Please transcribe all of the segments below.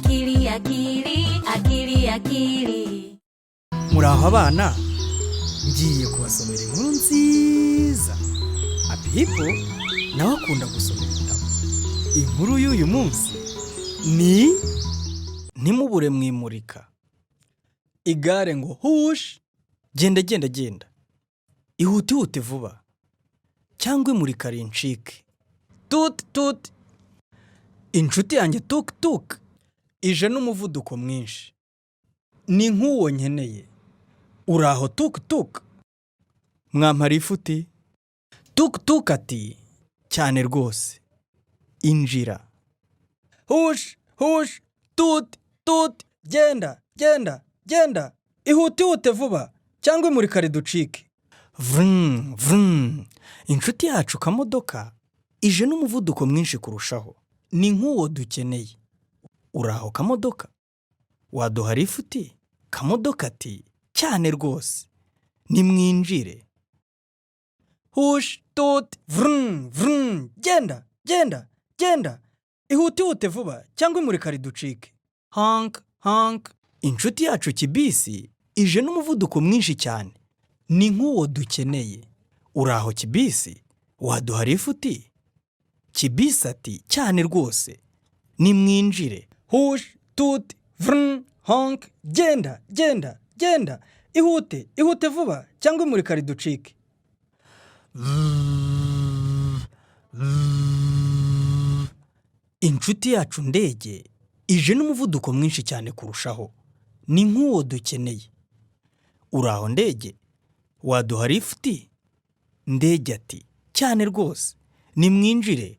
Akili, akili, akili, akili. Muraho abana, ngiye kubasomera inkuru nziza. Apipo nawe akunda gusoma ibitabo. Inkuru y'uyu munsi ni "Ntimubure mu imurika". Igare ngo hushi, genda, genda, genda, ihute, ihute vuba cyangwa imurika rincike. Tuti tuti. Inshuti yanjye tuki tuki ije n'umuvuduko mwinshi, ni nk'uwo nkeneye. Uraho tuki tuki, mwampara ifuti? Tuki tuki ati: "Cyane rwose, injira." Hushi hushi, tuti tuti, genda, genda, genda, ihute, ihute vuba cyangwa imurika riducike. Vrum vrum. Inshuti yacu kamodoka ije n'umuvuduko mwinshi kurushaho, ni nk'uwo dukeneye. Uraho kamodoka, waduha lifuti? Kamodoka ati: "Cyane rwose, nimwinjire." Hushi, tuti, vrum vrum, genda, genda, genda, ihute, ihute vuba cyangwa imurika riducike. Honk honk. Inshuti yacu kibisi ije n'umuvuduko mwinshi cyane, ni nk'uwo dukeneye. Uraho kibisi, waduha lifuti? Kibisi ati: "Cyane rwose, nimwinjire." Hushi, tuti, vrum, honk, genda, genda, genda, ihute, ihute vuba cyangwa imurika riducike. Inshuti yacu ndege ije n'umuvuduko mwinshi cyane kurushaho, ni nk'uwo dukeneye. Uraho ndege, waduha lifuti? Ndege ati: "Cyane rwose, nimwinjire."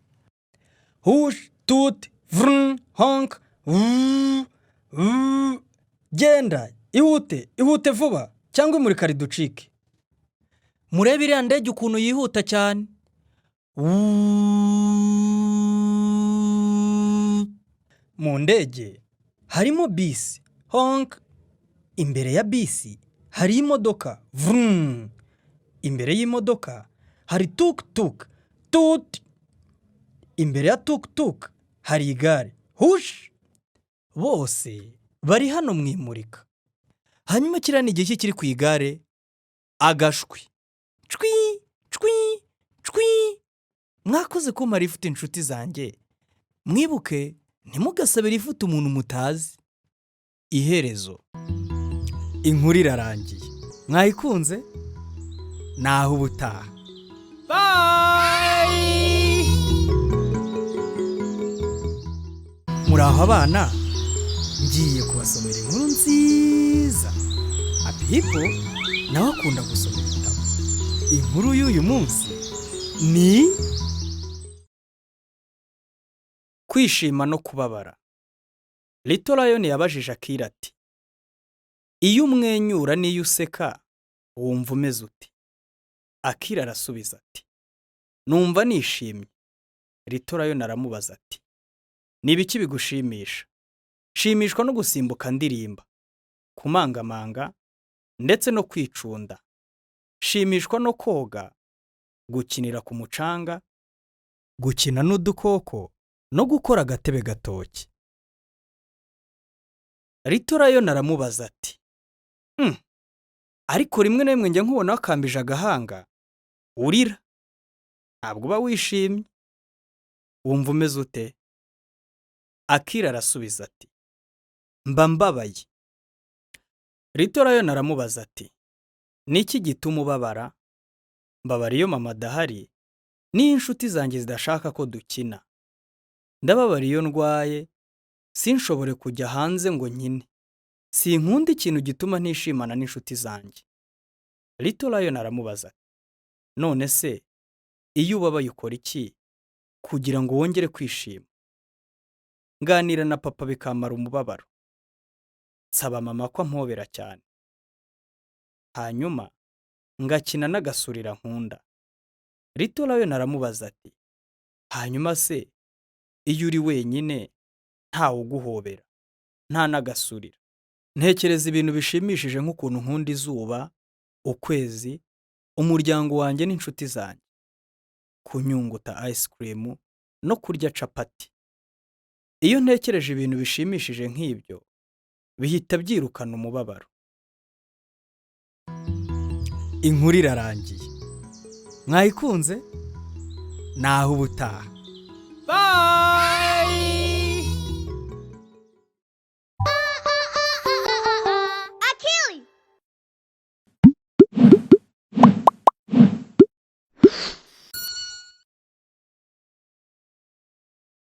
Hushi, tuti, vrum, honk, vuuu, vuuu, genda, ihute, ihute vuba cyangwa imurika riducike. Murebe iriya ndege ukuntu yihuta cyane. Wuuu. Mu ndege harimo bisi, honk. Imbere ya bisi hari imodoka, vrum. Imbere y'imodoka hari tuk tuk, tut. Imbere ya tuk tuk hari igare, hushi. Bose bari hano mu imurika. Hanyuma kiriya ni igiki kiri ku igare? Agashwi. Cwi cwi cwi. Mwakoze kumpa lifuti, inshuti zanjye. Mwibuke, ntimugasabe lifuti umuntu mutazi. Iherezo. Inkuru irarangiye. Mwayikunze? Naho ubutaha. Bye. Muraho abana, ngiye kubasomera inkuru nziza. Apipo nawe akunda gusoma ibitabo. Inkuru y'uyu munsi ni "Kwishima no kubabara". Little Lion yabajije Akira ati: "Iyo umwenyura n'iyo useka wumva umeze ute?" Akira arasubiza ati: "Numva nishimye." Little Lion aramubaza ati: "Ni ibiki bigushimisha?" "Nshimishwa no gusimbuka ndirimba, kumangamanga ndetse no kwicunda. Nshimishwa no koga, gukinira ku mucanga, gukina n'udukoko no gukora agatebe gatoki." Little Lion aramubaza ati: Ariko rimwe na rimwe njya nkubona wakambije agahanga urira, ntabwo uba wishimye, wumva umeze ute?" Akira arasubiza ati: "Mba mbabaye." Little Lion aramubaza ati: "Niki gituma ubabara?" "Mbabara iyo mama adahari n'iyo inshuti zanjye zidashaka ko dukina. Ndababara iyo ndwaye sinshobore kujya hanze ngo nkine. Sinkunda ikintu gituma ntishimana n'inshuti zanjye." Little Lion aramubaza ati: "None se iyo ubabaye ukora iki kugira ngo wongere kwishima?" "Nganira na papa bikamara umubabaro. Nsaba mama ko ampobera cyane. Hanyuma ngakina n'agasurira nkunda." Little Lion aramubaza ati: "Hanyuma se iyo uri wenyine, ntawe uguhobera, nta n'agasurira?" "Ntekereza ibintu bishimishije nk'ukuntu nkunda izuba, ukwezi, umuryango wanjye n'inshuti zanjye, kunyunguta ice cream no kurya capati." Iyo ntekereje ibintu bishimishije nk'ibyo, bihita byirukana umubabaro. Inkuru irarangiye. Mwayikunze? Naho ubutaha. Bye!